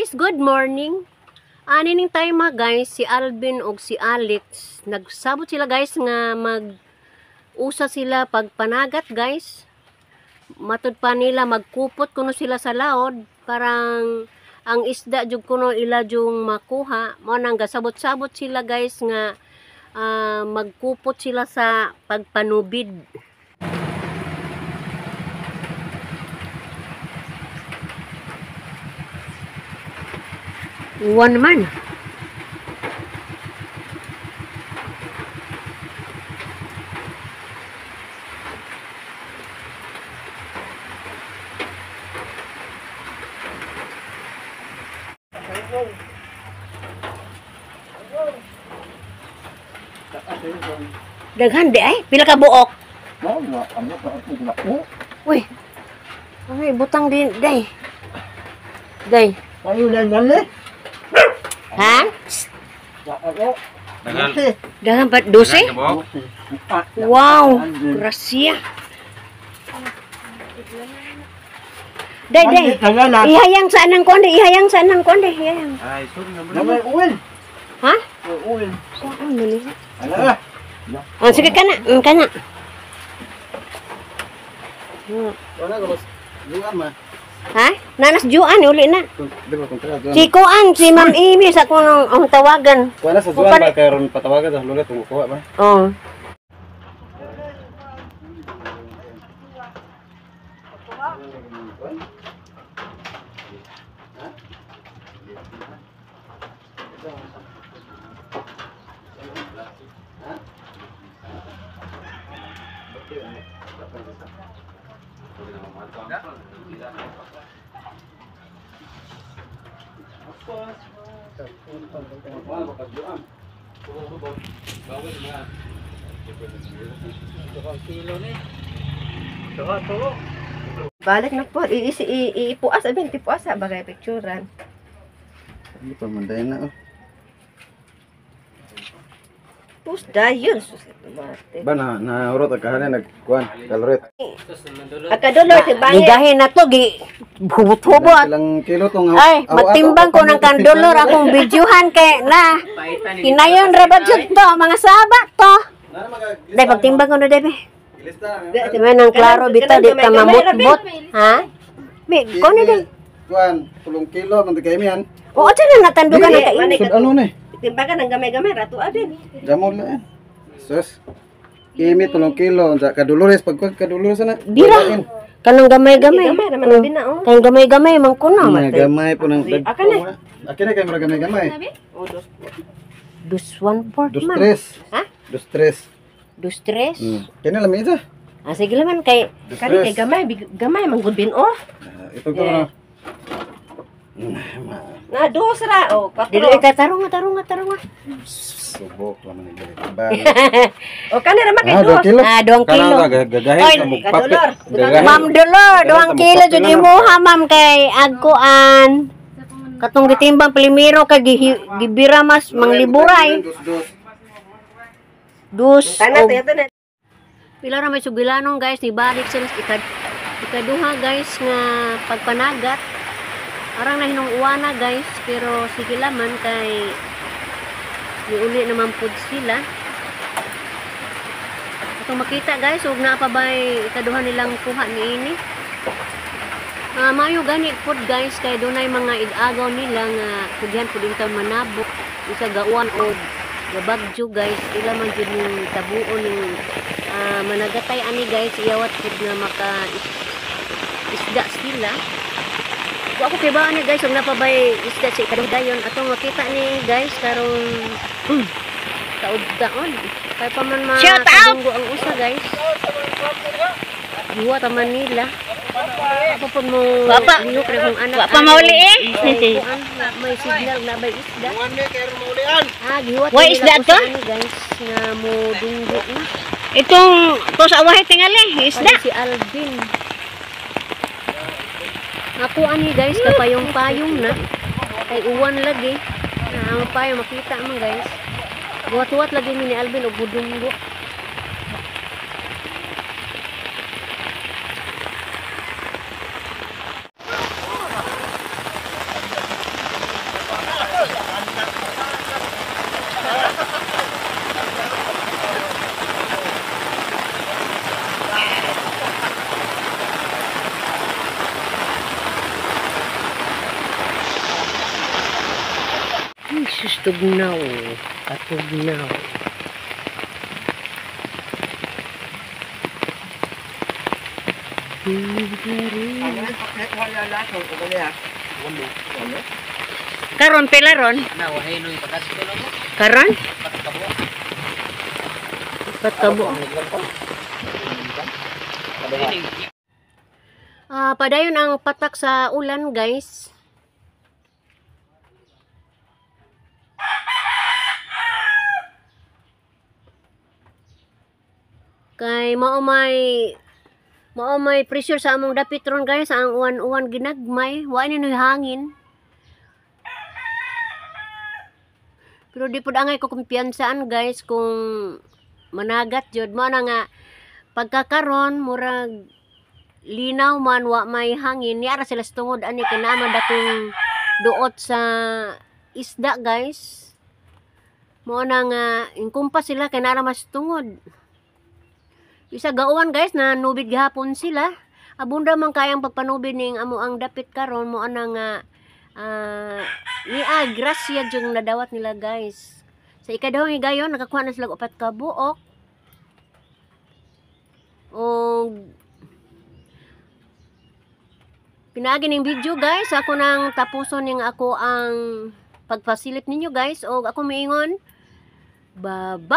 Guys, good morning. Ani ning time ha guys, si Alvin og si Alex nagsabot sila guys nga mag usa sila pagpanagat guys. Matud pa nila magkupot kuno sila sa laod, parang ang isda jud kuno ila jung makuha. Mao nang gasabot-sabot sila guys nga magkupot sila sa pagpanubid. Uwan man. Daghan di ay, pila ka buok? Uy. Ay, butang din, day. Day. Ha? Daghan pa 12? Wow, grasya. Day, day. Ihayang sa anang konde, ihayang sa anang konde, ihayang. Ay, sorry na. Ha? Saan man niya? Oh, sige kana, kana. Ha? Nanas juan uli na. Si Kuan, si Ma'am Amy sa akong ang tawagan. Kuan sa juan ba kay ron patawagan sa lulet kung kuha ba? Oo. Balik na po, iipuas, abin, tipuas sa bagay picturean. Hindi pa man dahil na. Pus dayon sus tomate. Ba na naurot ang kahanan nagkuan, kaloret. Akadolor ti bangit. Gigahin na to gi hubot-hubot. Ilang kilo tong Ay, magtimbang ko ng kandolor akong videohan kay na. Hinayon ra ba jud to mga saba to. Day pagtimbang ko na day. Di man ang klaro bitaw di ta mamutbot, ha? Bi, kuno day. Kuan, 3 kilo man kay miyan. Oo, dyan na natandugan ang kain. Sud ano ni? Timbangan ang gamay-gamay rato abin. Jamol na eh. Sus. Imi 3 kilo unsa kadolores pag kadolores na. Bira. Kanang gamay-gamay. Gamay ra man abi na oh. Kanang gamay-gamay man kuno. Gamay po nang dag. Akin na. Akin na kay mura gamay-gamay. Oh, dos. Dos 1/4 man. Dos tres. Ha? Dos tres. Dos tres. Kini lami ito. Ah, sige laman kay kani kay gamay gamay man gud bin oh. Ito ko na. Na dos ra oh, kwatro. Dili ka tarong tarong tarong. Subok laman ni ba. O kani ra man kay dos. Ah, 2 kilo. Gagahin ka mo Kadolor. Ma'am Dolor, 2 kilo jud imuha ma'am kay agkuan. Katong gitimbang primero kay gibira mas mangliburay. Dus. Pila ra may sugilanong guys, nibalik sila ikaduha guys nga pagpanagat. Arang na hinong-uwana guys, pero sige laman kay niuli naman pud sila. Atong makita guys, ug naa pa bay ikaduha nilang kuha niini. Maayo gani pud guys kay dunay mga igagaw nila nga kudyan pud intaw manabok isa gauan og gabagyo guys, ila man jud ning tabuon ning managatay ani guys, iyawat pud nga maka isda sila. Wa ako kay ba ani guys, ug napabay isda sa ikaduha dayon atong makita ni guys karong taod-taon. Kay pa man makadunggo ang usa guys. Giwa ta Manila. Ako po mo lihok ra akong anak. Wa pa mauli eh. May signal na may isda. Ah, giwa ta isda to? Guys, nga mo dunggo na. Itong to sa awahe tingali, isda. Si Alvin. Ako ani guys, kapayong-payong na. Kay uwan lagi. Na ang payong makita man guys. Buhat-buhat lagi ni Alvin og budunggo. Tugnaw, katugnaw. Karon pila ron? Karon? 4 ka buok. Ah, padayon ang patak sa ulan, guys. Kay mao may pressure sa among dapit ron, guys, ang uwan-uwan ginagmay, wa ni noy hangin. Pero di pud angay ko kumpiyansaan, guys, kung managat jud mo na nga pagkakaron murag linaw man, wa may hangin, niara sila sa tungod ani kay naa man dakong duot sa isda, guys. Mo na nga inkumpas sila kay naa ra mas tungod. Isa gauwan, guys, na nubid gihapon sila. Abunda man kayang pagpanubid ning amo ang dapit karon, mo ana nga niya grasya jung nadawat nila, guys. Sa ikaduhang higayon nakakuha na sila og 4 ka buok. Og pinaagi ning video, guys, ako nang tapuson ning ako ang pagpasilip ninyo, guys, og ako miingon, bye bye.